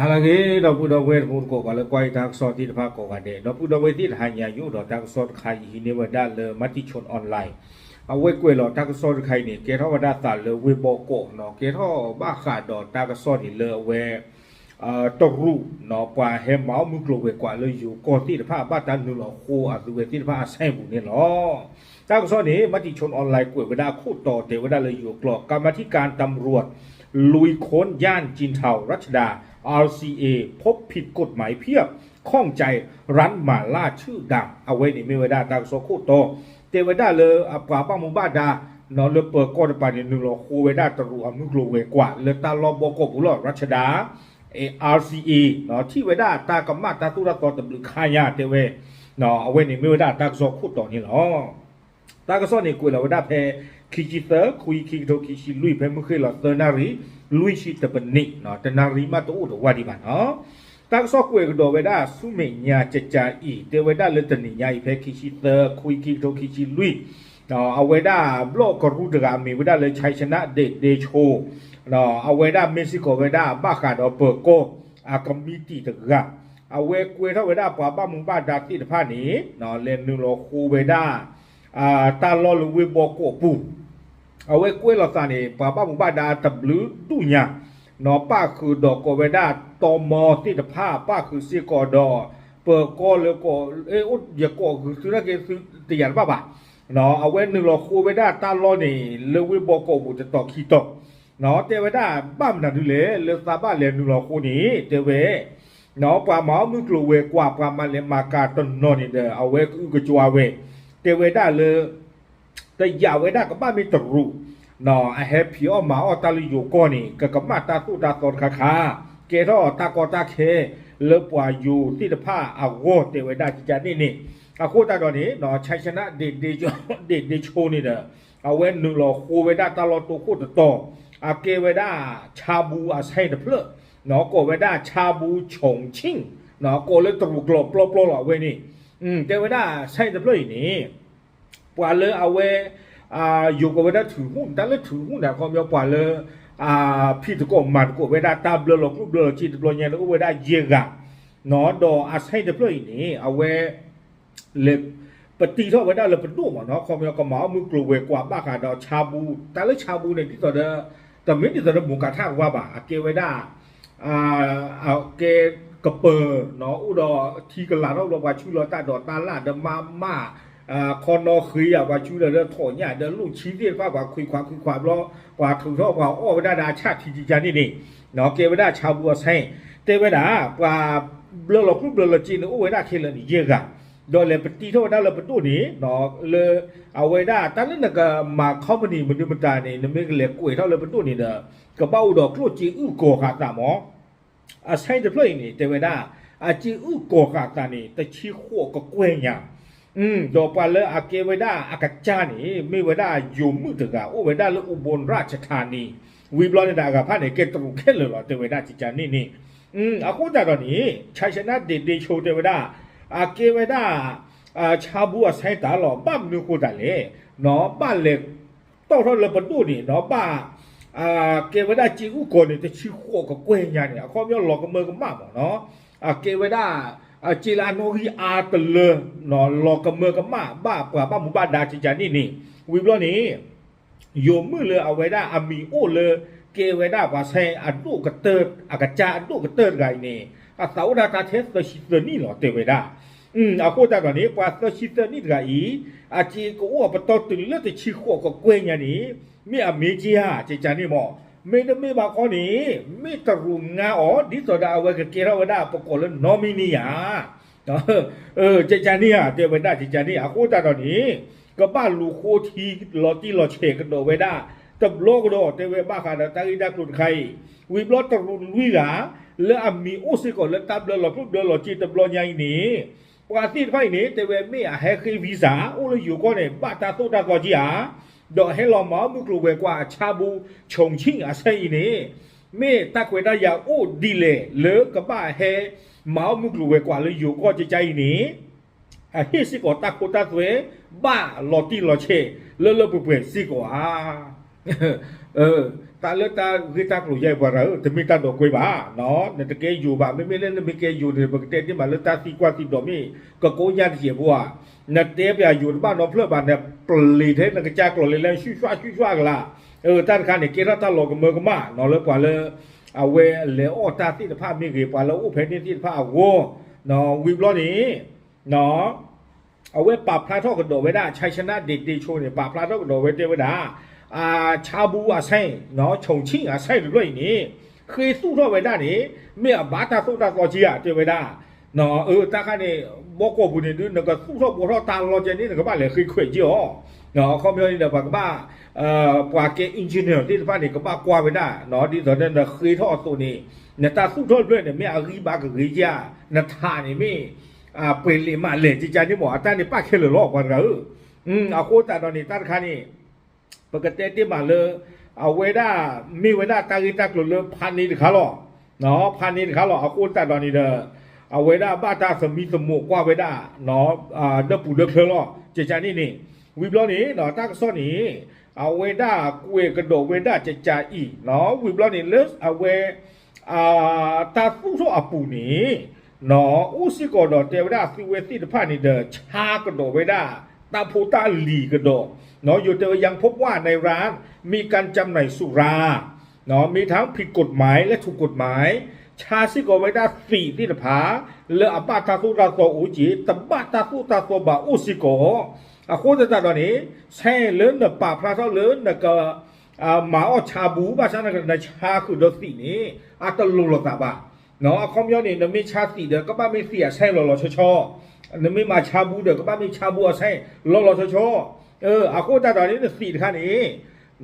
ဟါလၢအဂ့ၤ ဒီပုၢ်ဒီဝဲၢ်တံၤသကိး ပှၤလၢကွၢ်ယတၢ်ကစီၣ်သ့ၣ်တဖၣ်ကိးဂၤဒဲး, ဒီပုၢ်ဒီဝဲၢ်သ့ၣ်တဟါညါ ယအိၣ်ဒီးတၢ်ကစီၣ်တခါအံၤ ဟံးန့ၢ်ဝဲဒၣ်လၢ Matichon Online အဝဲကွဲးလီၤတၢ်ကစီၣ်တခါအံၤန့ၣ် ကဲထီၣ်ဝဲဒၣ်သးလၢဝ့ၢ်ဘီကီးနီၤ, ကဲထီၣ်ဘၣ်ဃးဒီးတၢ်ကစီၣ်န့ၣ်လၢအဝဲ တရူးနီၤ ပှၤဟဲမၤအီၣ်မုၢ်ကျိၤဝဲၤကွာ်လၢယိၤကီၢ်သ့ၣ်တဖၣ် ဘၣ်တၢ်နုာ်လီၤဃိအသုဝဲသ့ၣ်တဖၣ်အဆဲးပူၤန့ၣ်လီၤ. တၢ်ကစီၣ်န့ၣ် Matichon Online ကွဲးဝဲဒၣ်အခိၣ်တီတဲဝဲဒၣ်လၢယိၤကျိာ် กรรมาธิการตำรวจ ลุยค้นย่านจินเทารัชดา อาร์ซีเอ พบผิดกฎหมายเพียบ ข้องใจร้านหม่าล่าชื่อดัง အဝဲန့ၣ်မ့ၢ်ဝဲဒၣ်တၢ်ကစီၣ်ခိၣ်တီ တဲဝဲဒၣ်လၢအပှၤဘၣ်မူဘၣ်ဒါ နီၤလၢပၢၤကီၢ်တပၤန့ၣ် နုာ်လီၤဃိဝဲဒၣ်တရူးအမုၢ်ကျိၤဝဲၤကွာ်လၢတၢ်လီၢ်ဘီကီးပူၤလီၤ ရၢၡဒၣ် RCA ထံၣ်ဝဲဒၣ်တၢ်ကမၣ်တၢ်သိၣ်တၢ်သီတဘျုးခါညါတဲဝဲ, အဝဲန့ၣ်မ့ၢ်ဝဲဒၣ်တၢ်ကစီၣ်ခိၣ်တီန့ၣ်လီၤ. တၢ်ကစီၣ်န့ၣ်ကွဲးလီၤဝဲဒၣ်ဖဲ ခံဆံသၢ ခွံ ခံကထိခံဆံလွံၢ် ဖဲမုၢ်ဃ့ၢ်လီၤသၢနၣ်ရံၣ် လွံၢ်ဆံတပနံး, တနၣ်ရံၣ်မးတအိၣ်တဝၢ်ဒံးဘၣ်နီၤ. တၢ်ကစီၣ်ကွဲးကဒီးဝဲဒၣ်ဆူမဲာ်ညါကကါအံၤ တဲဝဲဒၣ်လၢတနံၤညါအံၤ ဖဲခံဆံသၢ ခွံ ခံကထိခံဆံလွံၢ် အဝဲဒၣ်ဘျီၣ်ကရူၢ်တဂၤမ့ၢ်ဝဲဒၣ်လၢ ชัยชนะ เดชเดโช အဝဲဒၣ်မ့ၢ်စ့ၢ်ကီးဝဲဒၣ်ဘၣ်ဃးဒီးပၢၤကီၢ်အကမံးတံာ်တဂၤ, အဝဲကွဲးထီၣ်ဝဲဒၣ်ပှၤဘၣ်မူဘၣ်ဒါသ့ၣ်တဖၣ်န့ၣ် လဲၤနုာ်လီၤဃိဝဲဒၣ် တၢ်လီၢ်လၢဝ့ၢ်ဘီကီးပူၤ အဝဲကွဲးလီၤသးန့ၣ် ပှၤဘၣ်မူဘၣ်ဒါတဘျုးဒူၣ်ညါ နီၤ ပၣ်ဃုာ်ဒီးကိးဝဲဒၣ် တီမီသ့ၣ်တဖၣ် ပၣ်ဃုာ်စ့ၢ်ကီးဒီး ပၢၤကီၢ်လၢကီး ယကိးဂုာ်သုနာ်က့သုတယာ်တဘၣ်ဘၣ်, အဝဲနုာ်လီၤဃိဝဲဒၣ်တၢ်လီၢ်န့ၣ် လၢဝ့ၢ်ဘီကီးပူၤတတီၤခံတီၤ, တဲဝဲဒၣ်ဘၣ်မနုၤဒ်လဲၣ် လၢသးဘၣ်လဲၤနုာ်လီၤဃိန့ၣ် တဲဝဲ ပှၤမၤအီၣ်မုၢ်ကျိၤဝဲၤကွာ် ပှၤမၤလဲၤမၤကၤတနီၤန့ၣ်ဒီး အဝဲကအုကကွါဝဲ, တဲဝဲဒၣ်လၢ တယာ်ဝဲဒၣ်ကဘၣ်မ့ၢ်တရူး အဟဲဖံးအီၣ်မၤအီၣ်တၢ်လၢယိၤကီၢ်န့ၣ် ကကမၣ်တၢ်သိၣ်တၢ်သီတခါခါ, ကဲထီၣ်တၢ်ကီတၢ်ခဲလၢပှၤယိၤသ့ၣ်တဖၣ်အဂီၢ် တဲဝဲဒၣ်ကကါန့ၣ်န့ၣ်, အဃိသတးဒီးန့ၣ် ชัยชนะ เดชเดโช န့ၣ်ဒီး အဝဲနုာ်လီၤဃိဝဲဒၣ်တၢ်လီၢ်တိခိၣ်တတီၤ, အကဲဝဲဒၣ် ชาบู အဆဲတဖျၢၣ်, ကိးဝဲဒၣ် ชาบู重庆, ကိးလၢတရူးကျိာ်ပျီပျီလီၤအဝဲန့ၣ်, တဲဝဲဒၣ်ဆဲတဖျၢၣ်အံၤန့ၣ် ပှၤလၢအဝဲ ယိၤကိးဝဲဒၣ် ถือหุ้น တၢ်လၢ ถือหุ้น န့ၣ် အခီပညီပှၤလၢ ဖံးသကိးမၤသကိးဝဲဒၣ်တၢ်ဘျၢလီၤကျိၣ်ဘျၢလီၤစ့တဘျီညါန့ၣ် အိၣ်ဝဲဒၣ်ယဲၢ်ဂၤ, ဒီးအဆဲတဖျၢၣ်အံၤန့ၣ် အဝဲ လဲၤ ပတံထီၣ်ဝဲဒၣ်လၢပဒိၣ်မ့ၢ်နီၤ, အခီပညီကမၤအီၣ်မုၢ်ကျိၤဝဲၤကွာ်ဘၣ်ဃးဒီး ชาบู တၢ်လၢ ชาบู န့ၣ် ဒ်သိးဒီး တမ့ၢ်ဒ်သိးဒီး หมูกระทะ တဝါဘၣ်, အကဲဝဲဒၣ် အကဲကပၢၤ အိၣ်ဒီးထံကလၤထီၣ်ဘျီ ပှၤဆူလီၤတၢ်ဒိးတၢ်လၣ်ဒီးမါမၢ် ခီနီၣ်ဃ့ဧါ, ပှၤဆူလီၤဒီးထိၣ်ညၣ်ဒီးလိၣ်ဆံသ့ၣ်တဖၣ် ပှၤခွံခွါခွံခွါဘျီ ပှၤထုးထီၣ်ပှၤအီၣ်ဝဲဒၣ်ဒီးအဆၣ်ထံကကါန့ၣ်န့ၣ်, ကဲဝဲဒၣ် ชาบู အဆဲ, တဲဝဲဒၣ် ပှၤဘျၢလီၤကျိၣ်ဘျၢလီၤစ့န့ၣ် အိၣ်ဝဲဒၣ်ခဲလၢာ်န့ၣ် ယဲၢ်ဂၤ, ဒီးလဲၤပတံထီၣ်ဝဲဒၣ်လၢပဒိၣ်န့ၣ် လၢ အဝဲဒၣ်တၢ်လၢနကမၤ company မနုၤမတၤန့ၣ် နမ့ၢ်ကလဲၤကွဲးထီၣ်လၢပဒိၣ်န့ၣ်ဒီး ကဘၣ်အိၣ်ဒီးကျိၣ်စ့အုၣ်ကီၤဃာ်သးမ့ၢ် အဆဲတဖျၢၣ်အံၤန့ၣ် တဲဝဲဒၣ် အစ့အုၣ်ကီၤဃာ်သးန့ၣ် တဆံဃိးကကွဲၢ်ညါ, ဒီးပှၤလၢအကဲဝဲဒၣ်အကစၢ်န့ၣ် မ့ၢ်ဝဲဒၣ်ယိၤမုၣ်တဂၤ အိၣ်ဝဲဒၣ်လၢ อุบลราชธานี ဝံၤဘျီန့ၣ်ဒီးအဂၤဖၣ်န့ၣ် ကဲတရူးခဲလၢာ်လီၤ တဲဝဲဒၣ်ကကါန့ၣ်န့ၣ်, အဃိသတးဒီးန့ၣ် ชัยชนะ เดชเดโช တဲဝဲဒၣ် အကဲဝဲဒၣ် ชาบู အဆဲတၢ်လီၤ ဘၣ်မနုၤဃိသတးလဲၣ်, ဘၣ်လဲၤ တီၣ်ထီၣ်လၢပဒိၣ်န့ၣ်နီၤ ဘၣ် ကဲဝဲဒၣ်စ့အုၣ်ကီၤန့ၣ် တဆံဃိးကကွဲၢ်ညါန့ၣ် အခီပညီလီၤကမၢကမၣ်မ့ၢ်နီၤ, အကဲဝဲဒၣ် စ့လၢအနီၣ်ဂံၢ်အါတလၢ လီၤကမၢကမၣ်ဘၣ်ပှၤဘၣ်မူဘၣ်ဒါကကါန့ၣ်န့ၣ်, ဝံၤဘျီန့ၣ် ယိၤမုၣ်လၢအဝဲဒၣ်အမံၤအိၣ်လၢ ကဲဝဲဒၣ်ပှၤဆဲအဒိၣ်ကတၢၢ် အကစၢ်အဒိၣ်ကတၢၢ်တဂၤအံၤန့ၣ် အသးအိၣ်ဒၣ်တၢ်ထဲသၢဆံသၢနံၣ်လီၤ တဲဝဲဒၣ် အဃိသတးဒီးန့ၣ် ပှၤသၢဆံသၢနံၣ်တဂၤအံၤ အစ့ကအိၣ်အပတီၢ်တုၤလၢတဆံဃိးကကွဲၢ်ညါန့ၣ် မ့ၢ်အမ့ၢ်က့ဧါ ကကါန့ၣ်မ့ၢ်, မ့တမ့ၢ်ဘၣ်ခီန့ၣ် မ့ၢ်တရူးငါအီၤ ဒ်သိးဒီးအဝဲကကဲထီၣ်ဝဲဒၣ်ပကိးလၢ nominee ဧါ ကကါန့ၣ်ဧါ တဲဝဲဒၣ်ကကါန့ၣ် အဃိသတးဒီးန့ၣ် ကဘၣ်လူၤဃိထံလီၤတံၢ်လီၤဆဲးကဒီးဝဲဒၣ် တဘျီကဒီး တဲဝဲဘၣ်ဃးဒီးတၢ်ဂ့ၢ်တၢ်ကျိၤတခါအံၤ, ဝံၤဘျီတရူးလွံၢ်ဂၤ လၢအမံၤအိၣ်စ့ၢ်ကီးလၢတၢ်ဘျၢလီၤကျိၣ်ဘျၢလီၤစ့တဘျီညါအံၤန့ၣ် ပှၤသ့ၣ်တဖၣ်အံၤန့ၣ် တဲဝဲမ့ၢ်အဟဲဃ့ visa အိၣ်လၢယိၤကီၢ်န့ၣ် ဘၣ်တၢ်သိၣ်တၢ်သီက့ဧါ, ဒီးဟဲလီၤမၤအီၣ်မုၢ်ကျိၤဝဲၤကွာ်အဆါဘူ ချုံဆံၣ် အဆဲအံၤန့ၣ် မ့ၢ်တၢ်ခွဲးတၢ်ယာ်အိၣ်ဒ်လဲၣ်လၢကဘၣ်ဟဲမၤအီၣ်မုၢ်ကျိၤဝဲၤကွာ်လၢယိၤကီၢ်ကကါအံၤန့ၣ် အဟ့ၣ်စ့ၢ်ကီးတၢ်ခိတၢ်သွဲ ဘၣ်လီၤတံၢ်လီၤဆဲးလၢလၢပှဲၤပှဲၤစ့ၢ်ကီးဧါ. တၢ်လၢတၢ်ဂ့ၢ်တၢ်ကျိၤယဲၢ်ပှၤတဂၤဧၢ, တမ့ၢ်တၢ်ဒီးကွဲဘၣ်, နတကဲယိၤဘၣ်, မ့မ့ၢ်လၢနမ့ၢ်ကဲယိၤန့ၣ် ပကတဲတ့ၢ်မးလၢတၢ်သံကွၢ်သံဒိးမ့ၢ် ကကိညါတစဲးဖိဧါ, နတဲပယိၤတဘၣ်နီတဖျၢၣ်ဘၣ်, နပျံၤထဲနကစၢ်ကျိၤလဲၤလၢ ရှုၣ်ရှွၣ်ရှုၣ်ရှွၣ်ကလာ်, တၢ်တခါန့ၣ် ကဲထီၣ်တၢ်လီၤကမၢကမၣ်နီၤလၢပှၤလၢ အဝဲလဲၤအီၣ်တၢ်သ့ၣ်တဖၣ်မ့ၢ်ဂ့ၤ, ပှၤလၢအိၣ်ဖဲန့ၣ်သ့ၣ်တဖၣ်အဂီၢ်, ဝံၤဘျီန့ၣ် အဝဲပာ်ဖျါထီၣ်ကဒီးဝဲဒၣ် ဆၢၣ်ဆၢနါဒ့ၣ်တ့ဆိန့ၣ် ပာ်ဖျါထီၣ်ကဒီးဝဲတဲဝဲဒၣ်, ဆါဘူအဆဲၣ်, ဆိၣ်ဆံၣ်အဆဲၣ်တဖျၢၣ်အံၤန့ၣ် ဃ့သူၣ်ထီၣ်ဝဲဒၣ်န့ၣ် မ့ၢ်အဘၣ်တၢ်သိၣ်တၢ်သီက့ဧါ တဲဝဲဒၣ်, အတၢ်ခါန့ၣ် ဘီကီၢ်ပူၤန့ၣ်ဒုး နကသူၣ်ထီၣ်ဘှီထီၣ်တၢ်လီၤကဲန့ၣ် နကဘၣ်လဲၤဃ့ခွဲးက့အီၤ, အခီပညီန့ၣ်ဒီး ပှၤကဘၣ် ပှၤကဲ engineer သ့ၣ်တဖၣ်န့ၣ် ကဘၣ်ကွၢ်ဝဲဒၣ်, ဒ်သိးဒီးနဃ့ထီၣ်အသိးန့ၣ် နတၢ်သူၣ်ထီၣ်တဖျၢၣ်န့ၣ် မ့ၢ်အဂံၢ်ဘါကဂ့ၤဧါ, နထးန့ၣ်မ့ၢ် ပှဲၤလဲၣ်မးလဲၣ် ကကန့ၣ်မ့ၢ် အတၢ်န့ၣ်ပာ်ခဲလၢာ်လီၤ ပှၤတဂၤဧၢ, အဃိသတးဒီးန့ၣ် တၢ်တခါန့ၣ် ပကတဲတ့ၢ်မးလၢ အဝဲဒၣ် မ့ၢ်ဝဲဒၣ်တၢ်ဂ့ၢ်တၢ်ကျိၤလၢဖးန့ၢ်တခါလီၤ, ဖးန့ၢ်တခါလီၤ, အဃိသတးဒီးန့ၣ်ဒီး အဝဲဒၣ်ဘၣ်တၢ်သမံသမိးကွၢ်ဝဲဒၣ် ဒီးပူၤဒီးချၢလီၤ ကကန့ၣ်န့ၣ်, ဝံၤဘျီန့ၣ် တၢ်ကစီၣ်န့ၣ် အဝဲဒၣ်ကွဲးကဒီးဝဲဒၣ်ကကအံၤ, ဝံၤဘျီန့ၣ်လၢအဝဲ တၢ်သူၣ်ထီၣ်အပူၤန့ၣ် အိၣ်စ့ၢ်ကီးဒီးတဲဝဲဒၣ်အသုဝဲသ့ၣ်တဖၣ်န့ၣ်ဒီး ဆါကဒီးဝဲဒၣ် တၢ်ဖိတၢ်လံၤကဒီး, ယိၤတဲဝဲ ยังพบว่าในร้าน มีการจำหน่ายสุรา มีทั้งผิดกฎหมายและถูกกฎหมาย ဆါစ့ၢ်ကီးဝဲဒၣ်သံးသ့ၣ်တဖၣ် လၢအဘၣ်တၢ်သိၣ်တၢ်သီအိၣ်က့ၤ တဘၣ်တၢ်သိၣ်တၢ်သီဘၣ်အိၣ်စ့ၢ်ကီး, အဃိသတးဒီးန့ၣ် ဆဲးလၢနပာ်ဖျါထီၣ်လၢနက မၤအီၣ်ဆါဘူ ဘၣ်ဆၣ်နကနဆါဃုာ်ဒီးသံးန့ၣ် အတလိၤလိာ်သးဘၣ်, အခီပညီန့ၣ် နမ့ၢ်ဆါသံးဒီး ကဘၣ်မ့ၢ်သံးအဆဲးလီၤလီၤဆီဆီ, နမ့ၢ်မၤဆါဘူဒီး ကဘၣ်မ့ၢ်ဆါဘူအဆဲးလီၤလီၤဆီဆီ, အဃိသတးဒီးန့ၣ် နသံးတခါန့ၣ်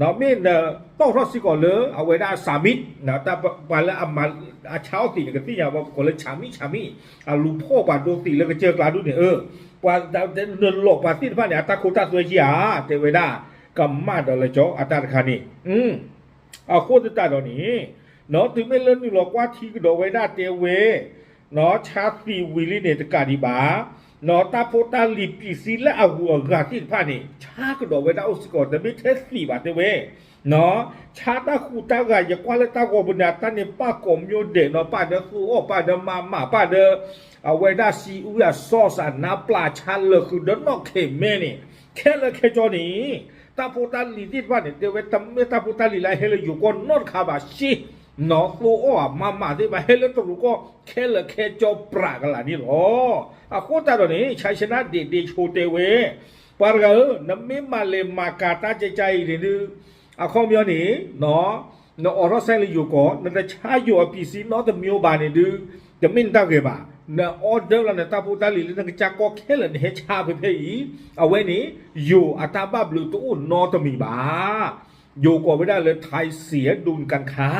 မ့ၢ်နတီၣ်ထီၣ်စ့ၢ်ကီးလၢ အဝဲဒၣ်ဆၣ်မံၣ်, ပှၤလၢအမၤအဆါအီၣ်သံးန့ၣ် ကသ့ၣ်ညါဘၣ် ပကိးလၢဆၣ်မံၣ် ဆၣ်မံၣ်, အလူၤဖီၣ်ပှၤဒိသံးလၢကစၢၢ်ကျါဒ်န့ၣ်, ပှၤနလီၤပှၤသ့ၣ်တဖၣ်န့ၣ် အတၢ်ခိတၢ်သွဲက့ဧါ, တဲဝဲဒၣ် ကမၣ်ဒီးလၢကၠီအတၢ်တခါန့ၣ်, အဃိသတးဒီးန့ၣ် တုၤမ့ၢ်လၢနုာ်လီၤကွၢ်ထံကဒီးဝဲဒၣ်တဲဝဲ ဆါသံးဝံၤလံန့ၣ် တကးဒံးဘၣ်, တၢ်ဖိတၢ်လံၤပံးစံလၢအဂုၤအဂၤသ့ၣ်တဖၣ်န့ၣ် ဆါကဒီးဝဲဒၣ်အိၣ်စ့ၢ်ကီး တမ့ၢ်ထဲသံးဘၣ်တဲဝဲ, ဆါတၢ်ဃူတၢ်ဂၤ ယကွၢ်လၢတၢ်ဂီၤပူၤန့ၣ် အတၢ်န့ၣ်ပာ်ကိးမံၤဒဲးနီၤ, ပာ်ဒီးသိအီၣ် ပာ်ဒီးမးမး ပာ်ဒီး အဝဲဒၣ်စံးအုအစီၣ်စးနါပျၢ် ဆါလၢာ်ဃုာ်ဒီးနီၣ်ခဲးမဲန့ၣ်, ခဲလၢာ်ခဲဆ့န့ၣ် တၢ်ဖိတၢ်လံၤသ့ၣ်တဖၣ်န့ၣ် တဲဝဲတမ့ၢ်တၢ်ဖိတၢ်လံၤလၢဟဲလၢယိၤကီၢ်နီတခါဘၣ် စ့နီၤ, သိအီၣ်အမးမးသ့ၣ်တဖၣ် ဟဲလၢတရူးကီၢ် ခဲလၢာ်ခဲဆ့ပြးကလာ်န့ၣ်လီၤ. အဃိသတးဒီးန့ၣ် ဆၢၣ်ဆၢနါဒ့ၣ်ဒ့ဆိတဲဝဲ, ပှၤတဂၤဧၢ, နမ့ၢ်မၤလဲၤမၤကၤတၢ်ကကါအံၤန့ၣ်ဒုး အခီပညီန့ၣ် နအိးထီၣ်ဆဲးလၢယိၤကီၢ် နတဆါယိၤအပံးစံနီတမံၤဘၣ်န့ၣ်ဒုး တမ့ၢ်နတၢ်ဂ့ၤဘၣ်, န order လီၤနတၢ်ဖိတၢ်လံၤလၢနကစၢ်ကီၢ်ခဲလၢာ် နဟဲဆါဖဲဖဲအံၤ, အဝဲန့ၣ် ယိၤအတၢ်ဘၣ်ဘျုးတအိၣ်နီတမံၤဘၣ်. ယိၤကိးဝဲဒၣ်လၢ ไทยเสียดุลการค้า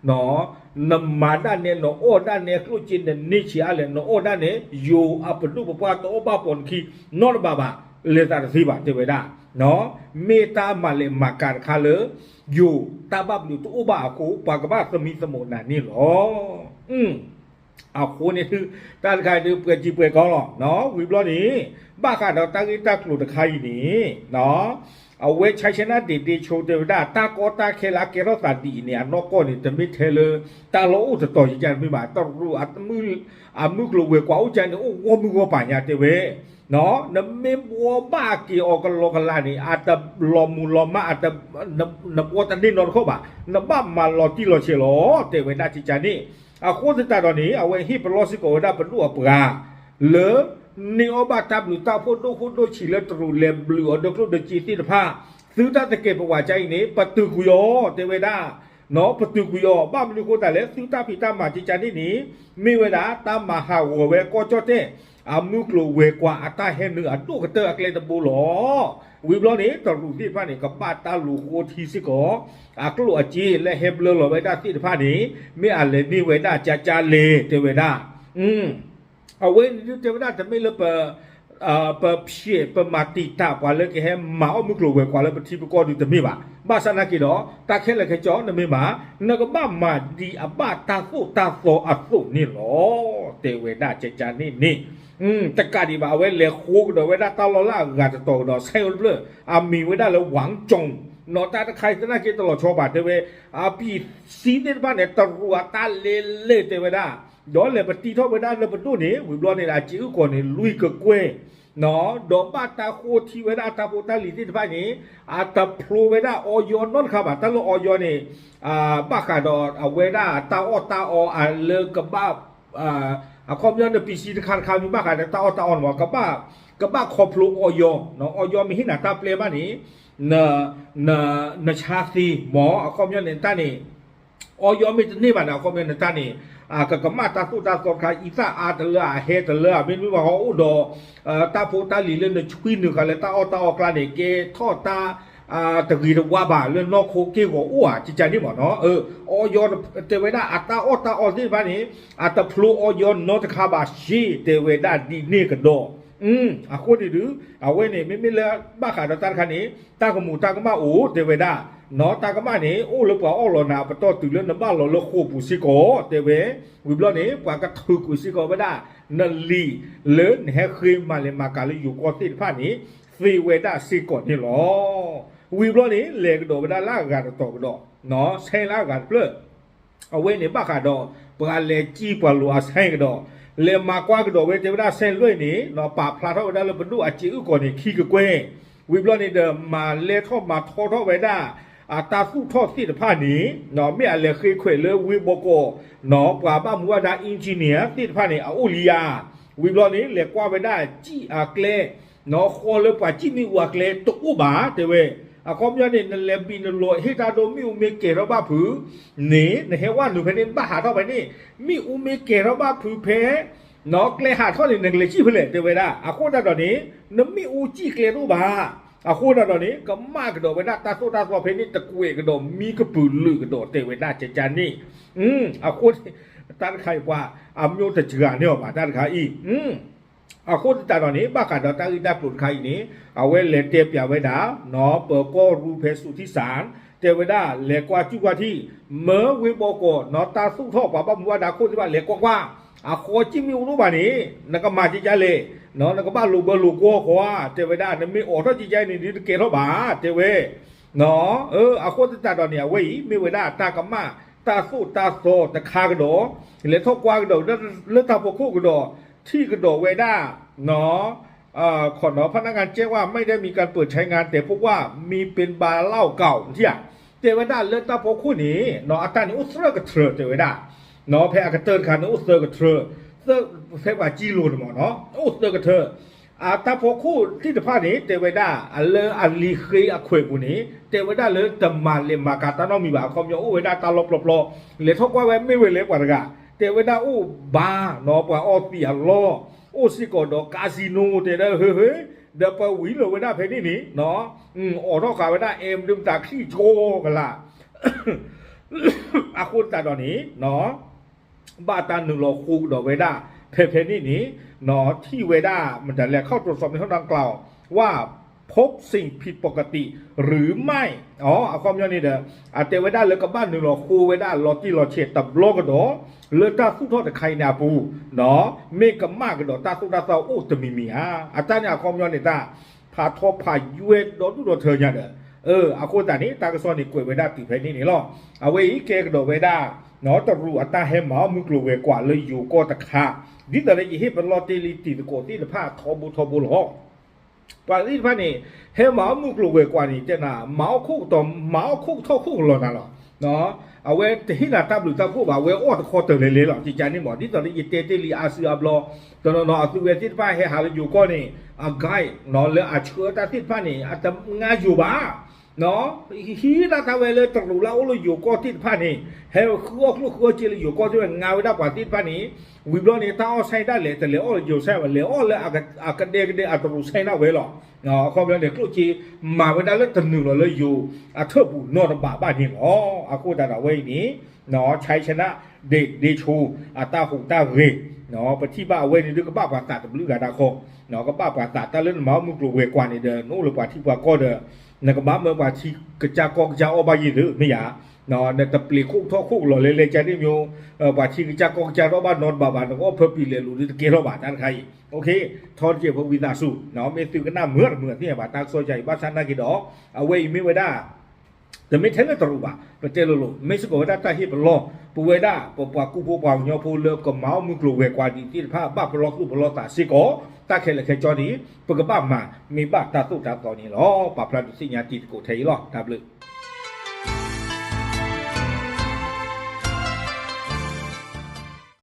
နမၤဒၣ်နဲ နအီၣ်ဒၣ်နဲ ကျိၣ်စ့နန့ၢ်ဆံးအါလဲၣ် နအီၣ်ဒၣ်နဲ ယိၤအပဒိၣ်ပပှၢ်တအီၣ်ဘၣ်ပိာ်နခံနီတဘ့ၣ်ဘၣ်, လဲၤသးတသ့ဘၣ် တဲဝဲဒၣ်, မ့ၢ်တၢ်မၤလဲၤမၤကၤတခါလၢ ယိၤတၢ်ဘၣ်ဘျုးတအိၣ်ဘၣ်အဃိ ပှၤကဘၣ်သမံသမိးနၤန့ၣ်လီၤ. အဃိန့ၣ် တၢ်တခါဒုး ပှဲၤစံးပှဲၤကီလီၤ. ဝံၤဘျီန့ၣ် ဘၣ်ဃးဒီးတၢ်ဂ့ၢ်တၢ်ကျိၤတခါအံၤန့ၣ် အဝဲဆၢၣ်ဆၢနါဒ့ၣ်ဒ့ဆိတဲဝဲဒၣ် တၢ်ကီတၢ်ခဲလၢအကဲထီၣ်သးဒ်အံၤန့ၣ် အနီၢ်ကီၢ်န့ၣ် တမ့ၢ်ထဲလၢ တၢ်လီၢ်အိၣ်တတီၤယကန့ၣ်မ့ၢ်ဘၣ်, တရူး အမုၢ်ကျိၤဝဲၤကွာ်အိၣ်ကန့ၣ် အိၣ်ဂီၢ်မုၢ်ဂီၢ်ပာ်ညါတဲဝဲ နမ့ၢ်ဘှီဘၣ်က့ၤအီၤကလီကလးန့ၣ် အတလီၤမုၢ်လီၤမး နဘှီတန့ၢ်နီတခီၣ်ဘၣ်, နဘၣ်မၤလီၤတံၢ်လီၤဆဲးလီၤ တဲဝဲဒၣ်ကကန့ၣ်. အဃိသတးဒီးန့ၣ် အဝဲဟ့ၣ်ပလီၢ်စ့ၢ်ကီးဝဲဒၣ်ပဒိၣ်အပှၤ လၢ န့ၢ်အီၣ်ဘၣ်တၢ်ဘျုးတၢ်ဖှိၣ်ဒိၣ်ခိၣ်ဒိၣ်ဆံးလၢတရူးလဲၤဘျုးအီၤဒီးကျိၣ်ဒီးစ့သ့ၣ်တဖၣ်, သုတၢ်သကဲးပဝးကါအံၤန့ၣ် ပတုာ်ကွံာ်အီၤ တဲဝဲဒၣ် ပတုာ်ကွံာ်အီၤ ဘၣ်မနုၤအဃိသတးလဲၣ် သုတၢ်ဖံးတၢ်မၤကကန့ၣ်န့ၣ် မ့ၢ်ဝဲဒၣ်တၢ်မၤဟးဂီၤဝဲကီၢ်ကၠီၣ်တဲၣ် အမုၢ်ကျိၤဝဲၤကွာ်အတၢ်ဟဲနုာ်အဒိၣ်ကတၢၢ်အကျဲတဘိလီၤ. ဝံၤဘျီန့ၣ် တရူးသ့ၣ်တဖၣ်န့ၣ် ကဘၣ်တၢ်လူၤဃိထံစ့ၢ်ကီး အကျိၣ်အစ့လၢဟဲဘျၢလီၤဝဲဒၣ်သ့ၣ်တဖၣ်န့ၣ် မ့ၢ်အလဲၤန့ၢ်ဝဲဒၣ်ကကလဲၣ် တဲဝဲဒၣ် အဝဲန့ၣ်ဒုးတဲဝဲဒၣ် တမ့ၢ်လၢပ ပဖျဲးပမၤတံာ်တာ်ပှၤလၢကဟဲမၤအီၣ်မုၢ်ကျိၤဝဲၤကွာ်လၢပထံပကီၢ်ဒုးတမ့ၢ်ဘၣ်. ဘၣ်ဆၣ်နာ်က့ဒီး တၢ်ခဲလၢာ်ခဲဆ့နမ့ၢ်မၤ နကဘၣ်မၤဒ်အဘၣ်တၢ်သိၣ်တၢ်သီအသိးန့ၣ်လီၤ. တဲဝဲဒၣ်ကကန့ၣ်န့ၣ် တကးဒံးဘၣ် အဝဲလဲၤဃိကဒီးဝဲဒၣ်တၢ်လီၢ်လၢအဂၤတတီၤကဒီး ဆဲးအိၣ်တဖျၢၣ် အမံၤဝဲဒၣ်လၢ ဝၣ်ကၠိၣ် နီၢ်တၢ်တခါအံၤသနာ်က့တလီၤဆီဘၣ် တဲဝဲ, အပံၤသံသ့ၣ်တဖၣ်န့ၣ် တရူးအတၢ်လဲၤလဲၤတဲဝဲဒၣ်, ဒီးလဲၤပတံထီၣ်ဝဲဒၣ်လၢပဒိၣ်န့ၣ် ဝံၤဘျီန့ၣ် အစ့အုၣ်ကီၤန့ၣ် လွံၢ်ကကွဲၢ် ဒီးဘၣ်တၢ်ဃိထံဝဲဒၣ်တၢ်ဖိတၢ်လံၤသ့ၣ်တဖၣ်န့ၣ် အတဖျိဝဲဒၣ်အီယီနီတခါဘၣ် တၢ်လၢအီယီန့ၣ် ဘၣ်ဃးဒီးအဝဲဒၣ်တၢ်အီၣ်တၢ်အီအလၢကဘၣ် အခီပညီန့ၣ် ပံၤသံတခါတခါမ့ၢ်ဘၣ်ဃးဒီးတၢ်အီၣ်တၢ်အီန့ၣ်မး ကဘၣ် ကဘၣ်ခီဖျိအီယီ, အီယီမ့ၢ်ဟ့ၣ်နၤတၢ်ပျဲဘၣ်န့ၣ် နဆါသ့မး အခီပညီန့ၣ်တၢ်န့ၣ် အီယီမ့ၢ်တန့ၢ်ဘၣ်န့ၣ် အခီပညီန့ၣ်တၢ်န့ၣ် ကကမၣ်တၢ်သိၣ်တၢ်သီတခါ အံသၣ်အါတလၢအဟဲတလၢ မ့တမ့ၢ်ဘၣ်ဃီအိၣ်ဒီး တၢ်ဖိတၢ်လံၤလၢနဆွံနုာ်ဃာ်လၢတၢ်အီၣ်တၢ်အီအကျါန့ၣ် ကဲထီၣ်တၢ် တဂ့ၤတဝါဘၣ်လၢနီၢ်ခိက့ၢ်ဂီၤအိၣ်ဧါ ကကန့ၣ်မးနီၤ, အီယီတဲဝဲဒၣ်အတၢ်အီၣ်တၢ်အီသ့ၣ်တဖၣ်န့ၣ် အတဖျိအီယီနီတခါဘၣ် စ့တဲဝဲဒၣ်ဒ်န့ၣ်ကဒီး အဃိန့ၣ်ဒုး အဝဲန့ၣ် မ့မ့ၢ်လၢဘၣ်ဃးဒီးတၢ်တခါန့ၣ် တၢ်ကမူၤတၢ်ကမၣ်အိၣ် တဲဝဲဒၣ်, နီၢ်တၢ်ကမၣ်န့ၣ် အိၣ်လၢပှၤအီၣ်လီၤနၤအပတီၢ်တုၤလၢနဘၣ်လီၤလၢဃိာ်ပူၤစ့ၢ်ကီး တဲဝဲ, ဝံၤဘျီန့ၣ် ပှၤကထုးကွံာ်စ့ၢ်ကီးဝဲဒၣ် နလံာ်လၢနဟဲဃ့မၤလဲၤမၤကၤလၢယိၤကီၢ်သ့ၣ်တဖၣ်န့ၣ် သ့ဝဲဒၣ်စ့ၢ်ကီးန့ၣ်လီၤ. ဝံၤဘျီန့ၣ် လဲၤကဒီးဝဲဒၣ်လၢအဂၤတတီၤကဒီး, ဆဲလၢအဂၤတဖျၢၣ် အဝဲန့ၣ်ဘၣ်ဃးဒီး ပှၤလဲၤကံၢ်ပှၤလိၤအဆဲကဒီး, လဲၤမၤကွၢ်ကဒီးဝဲတဲဝဲဒၣ်ဆဲလွဲၢ်န့ၣ် ပာ်ဖျါထီၣ်ဝဲဒၣ်လၢပဒိၣ်အစ့အုၣ်ကီၤန့ၣ် ခံကကွဲၢ်, ဝံၤဘျီန့ၣ်ဒီး မၤလဲထီၣ်မၤထီထီၣ်ဝဲဒၣ် အတၢ်သူၣ်ထီၣ်သ့ၣ်တဖၣ်န့ၣ် မ့ၢ်အလဲၤဃ့ခွဲးလၢဝ့ၢ်ဘီကီး ပှၤဘၣ်မူဘၣ်ဒါ engineer သ့ၣ်တဖၣ်န့ၣ် အအိၣ်လံဧါ, ဝံၤဘျီန့ၣ် လဲၤကွၢ်ဝဲဒၣ်ကံၢ်အကျဲ ဃီလၢပှၤကံၢ်မ့ၣ်အူအကျဲတအိၣ်ဘၣ် တဲဝဲ, အခီပညီန့ၣ် နလဲၤဘံၣ်နလီၤဟ့ၣ်တၢ်ဒိမ့ၣ်အူမ့ၢ်ကဲၤထီၣ်ဘၣ်ဖုးန့ၣ် နဟဲဝဲနုာ်ဖဲန့ၣ် နဘၣ်ဟးထီၣ်ဖဲန့ၣ် မ့ၣ်အူမ့ၢ်ကဲၤထီၣ်ဘၣ်ဖုးဖဲ ကျဲဟးထီၣ်န့ၣ် နကလဲၤကံၢ်ဖဲလဲၣ် တဲဝဲဒၣ်, အဃိသတးဒီးန့ၣ် နမ့ၣ်အူကံၢ်ကျဲတအိၣ်ဘၣ်, အဃိသတးဒီးန့ၣ် ကမၣ်ကဒီးဝဲဒၣ်တၢ်သိၣ်တၢ်သီဖဲန့ၣ် တကွဲးကဒီးမံကပုာ်လုာ်ကဒီး တဲဝဲဒၣ်ကကန့ၣ်, အဃိ တၢ်တခါအံၤပှၤ အမျိုးတဂၤန့ၣ်အီၤဘၣ် တၢ်တခါအံၤ အဃိသတးဒီးန့ၣ် ဘၣ်ဃးဒီးတၢ်ဂ့ၢ်တၢ်ကျိၤတခါအံၤန့ၣ် အဝဲလဲၤတဲပၠးဝဲဒၣ် ပၢၤကီၢ်ရူဖဲ သုးထံစၣ် တဲဝဲဒၣ် လဲၤကွၢ်စူၣ်ကွၢ်ထံၣ် မၢဝ့ၢ်ဘီကီး တၢ်သူၣ်ထီၣ်ပှၤဘၣ်မူဘၣ်ဒါခိၣ်သ့ၣ်တဖၣ် လဲၤကွၢ်ကွၢ်, အဃီကံၢ်မ့ၣ်အူတအိၣ်ဘၣ်န့ၣ် နကမၤကကလဲၣ်, နကဘၣ်လိာ်ဘၢလိာ်ကွီၢ်ဃီဧါ တဲဝဲဒၣ် နမ့ၢ်အိးထီၣ်ကကန့ၣ်ဒုးတကဲထီၣ်ဘၣ် တဲဝဲ အဃိသတးဒီးန့ၣ် အဝဲအံၤ မ့ၢ်ဝဲဒၣ်တၢ်ကမၣ်တၢ်သိၣ်တၢ်သီတခါကဒီး, လဲၤထီၣ်ကွၢ်ကဒီးလၢတၢ်ဖီခိၣ်ကဒီး, ထံၣ်ကဒီးဝဲဒၣ် ခီနီၤ พนักงานแจ้งว่าไม่ได้มีการเปิดใช้งาน แต่พบว่ามีเป็นบาร์เหล้าเก่า တဲဝဲဒၣ်လၢတၢ်ဖီခိၣ်န့ၣ် အတၢ်န့ၣ်အိၣ်သၢကထြၢ တဲဝဲဒၣ်, ဖဲအကတၢၢ်တခါန့ၣ်အိၣ်သၢကထြၢ, ဖဲပှၤကံၢ်လိၤန့ၣ်မ့ၢ်နီၤ အိၣ်သၢကထြၢ အတၢ်ဖီခိၣ်သ့ၣ်တဖၣ်န့ၣ် တဲဝဲဒၣ် အလၢအလံာ်ဃ့အခွဲးပူၤန့ၣ် တဲဝဲဒၣ်လၢတမၤလဲၤမၤကၤတၢ်နီတမံၤဘၣ် အခီပညီအိၣ်ဝဲဒၣ်တၢ်လီၢ်ပျီပျီ, လဲၤထီၣ်ကွၢ်ဝဲမ့ၢ်ဝဲလဲၣ်ပှၤတဂၤ, တဲဝဲဒၣ်အိၣ်ဘါနီၤ ပှၤအီသံးအလီၢ်, အိၣ်စ့ၢ်ကီးဒီး casino တဲဒၣ် ဟ့ ဒီးပဝံၤလီၤဝဲဒၣ်ဖဲန့ၣ်န့ၣ် အိးထီၣ်ဃာ်ဝဲဒၣ် အဲၣ်မတၤချံၣ်ကၠီကလာ် အဃိသတးဒီးန့ၣ် ဘၣ်တၢ်နုာ်လီၤဃိကဒီးဝဲဒၣ် ဖဲဖဲန့ၣ်န့ၣ် ထံၣ်ဝဲဒၣ် မတၤလဲၣ် เข้าตรวจสอบในห้องดังกล่าวว่าพบสิ่งผิดปกติหรือไม่ အခီပညီန့ၣ်ဒီး အတဲဝဲဒၣ်လၢကဘၣ်နုာ်လီၤဃိဝဲဒၣ်လီၤတံၢ်လီၤဆဲးတဘျီကဒီး လၢတၢ်သူၣ်ထီၣ်တခါအံၤန့ၣ်အပူၤ မ့ၢ်ကမၣ်ကဒီးတၢ်သိၣ်တၢ်သီအိၣ်တမံၤမံၤဧါ, အတၢ်န့ၣ်အခီပညီန့ၣ်တၢ် ဖးထီဖးယွဲဒီဒူၣ်ဒီထၢညါဒီး အဃိသတးန့ၣ် တၢ်ကစီၣ်န့ၣ်ကွဲးဝဲဒၣ်တုၤဖဲန့ၣ်န့ၣ်လီၤ. အဝဲအံၤကဲကဒီးဝဲဒၣ် တရူးအတၢ်ဟဲမၤအီၣ်မုၢ်ကျိၤဝဲၤကွာ်လၢယိၤကီၢ်တခါ, ဒ်သိးလၢယဟ့ၣ်ပလီၢ်တ့ၢ်လံတံၤသကိးသ့ၣ်တဖၣ်ထီဘိထီဘိလီၤ. ပှၤသ့ၣ်တဖၣ်န့ၣ် ဟဲမၤအီၣ်မုၢ်ကျိၤဝဲၤကွာ်န့ၣ် တဲနၤ မၤအီၣ်ခိၣ်ကတီၤ မၤအီၣ်ခိၣ်ကထီၣ်ခိၣ်ကလီၤနၤလီၤ. အဝဲတဟ့ၣ်နၤတၢ်ဘျုးတၢ်ဖှိၣ်ဘၣ် အဝဲအီၣ်တခီတၢၤလဲၤလဲၤလီၤ ကကန့ၣ်မ့ၢ် ဒ်သိးလၢယတဲတ့ၢ်လံအါစုအါဘျီ တနီၤနီၤ အသုဝဲသ့ၣ်တဖၣ်ဟဲဟးလၢယိၤကီၢ်န့ၣ် အ guide လၢအဆှၢတၢ်သ့ၣ်တဖၣ်န့ၣ် အတငါယိၤဘၣ် ဟံးဒၣ်တၢ်ဝဲလၢတရူးလၢအအိၣ်လၢယိၤကီၢ်သ့ၣ်တဖၣ်န့ၣ် ဟဲဃုအီၣ်ကျိၣ်ဃုအီၣ်စ့လၢယိၤကီၢ်သ့ၣ်တဖၣ် ငါဝဲဒၣ်ပှၤသ့ၣ်တဖၣ်န့ၣ် ဝံၤဘျီန့ၣ် တၢ်အီၣ်ဆဲဒၣ်လဲာ် တလဲၤအီၣ်လၢယိၤဆဲဘၣ် လဲၤအီၣ်လၢအကဒဲကဒဲအတရူးဆဲဒၣ်ဝဲလီၤ. အခီပညီန့ၣ် ကျိၣ်စ့ မၤဝဲဒၣ်လၢတနုာ်လီၤလၢယိၤအထၢၣ်ပူၤနီတဘ့ၣ်ဘၣ်န့ၣ်လီၤ. အဃိသတးဒီးအဝဲအံၤန့ၣ် ဆဲးဆနၣ် ဒ့ၣ်ဒ့ဆိ အတၢ်ဟူးတၢ်ဂဲၤ ပထံၣ်ဘၣ်အဝဲန့ၣ်ဒုးကဘၣ်ပှၤသးတဘျုးဂၤဒၣ်ဃီ ကဘၣ်ပှၤသးတၢ်လၢနမၤအီၣ်မုၢ်ကျိၤဝဲၤကွာ်န့ၣ်ဒီး နအိၣ်လၢပှၤထံပှၤကီၢ်ဒီး နကဘၣ်မၢပှၤထံကစၢ်ကီၢ်ကစၢ်အီၣ်ဘၣ်ယံၤသုး မ့ၢ်ယၤ နတပျ့ၤခိၣ်ထီၣ်ခိၣ်ကလီၤလဲၤလဲၤကန့ၣ်မ့ၢ် ပှၤထံကစၢ်ကီၢ်ကစၢ်တအီၣ်ဘၣ်နီတဘ့ၣ်ဘၣ် နကအီၣ်ဖၢပံာ်လဲၤလူၤဒုးတကဲထီၣ်ဘၣ်တၢ်တခါအံၤ ထီတကဲးဖိဝံသးစူၤ မ့ၢ်သုကနၣ်မုာ်တမုာ်သ့ၣ်ညါဘၣ် တၢ်ကစီၣ်ယါအံၤ ဘၣ်ဆၣ်နာ်က့ဒီး အဝဲအံၤမ့ၢ်ဝဲဒၣ် တမ့ၢ်ထဲလၢတရူးဘၣ်, ပတဲလိၤလိၤ မ့ၢ်စ့ၢ်ကီးဝဲဒၣ်တၢ်ဟ့ၣ်ပလီၢ်, ပဝဲဒၣ်ပပှၤကူၣ်ဖိပှၤကညီဖိလၢကမၤအီၣ်မုၢ်ကျိၤဝဲၤကွာ်ဒံးသ့ၣ်တဖၣ် ဘၣ်ပလီၢ်သူၣ်ပလီၢ်သးစ့ၢ်ကီး, တၢ်ခဲလၢာ်ခဲဆ့န့ၣ် ပကဘၣ်မၤ မ့ၢ်ဘၣ်တၢ်သိၣ်တၢ်သီန့ၣ်လီၤ. ပာ်ဖျါဒုးသ့ၣ်ညါတံၤသကိးထဲအံၤလီၤ. တၢ်ဘျုး